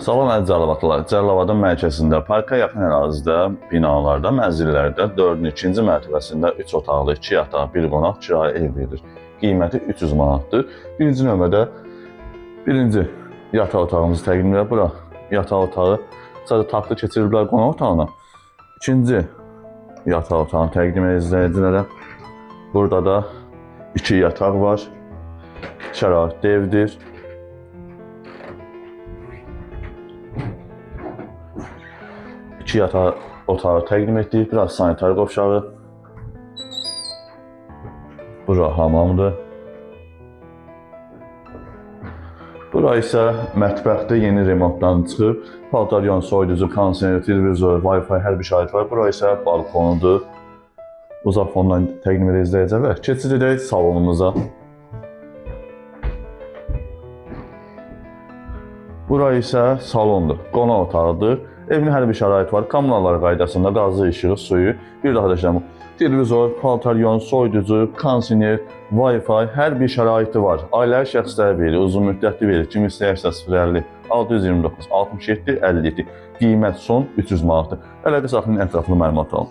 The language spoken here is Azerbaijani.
Salam əziz Cəlilabadlılar. Cəlilabadın mərkəzində, parka yaxın ərazidə, binalarda, mənzillərdə 4-ün 2-ci mərtəbəsində 3 otaqlı, 2 yataq, 1 qonaq kirayə ev verilir. Qiyməti 300 manatdır. Birinci növbədə birinci yataq otağımızı təqdim edirəm. Bura yataq otağı sadəcə taxta keçiriliblər qonaq otağına. İkinci yataq otağını təqdim edir izləyicilərə. Burada da 2 yataq var. Şərait evdir. İki yataq otağı təqdim etdik. Biraz sanitar qovşağı. Bura hamamdır. Bura isə mətbəxdə yeni remontdan çıxıb. Paltaryan, soyuducu, kondisioner, televizor, Wi-Fi hər bir şərait var. Bura isə balkonudur. Uzaq fondan təqdim edir izləyicilər. Keçid edək salonumuza. Bura isə salondur, qonaq otağıdır. Evin hər bir şəraiti var. Kommunallar qaydasında qazı, işığı, suyu, bir daha da deyirəm, televizor, paltaryan, soyuducu, kondisioner, Wi-Fi hər bir şəraiti var. Ailəvi şəxslərə verilir, uzun müddətli verilir. Kim istəyirsə 050 629 67 57. Qiymət son 300 manatdır. Əlaqə saxlayın, ətraflı məlumat alın.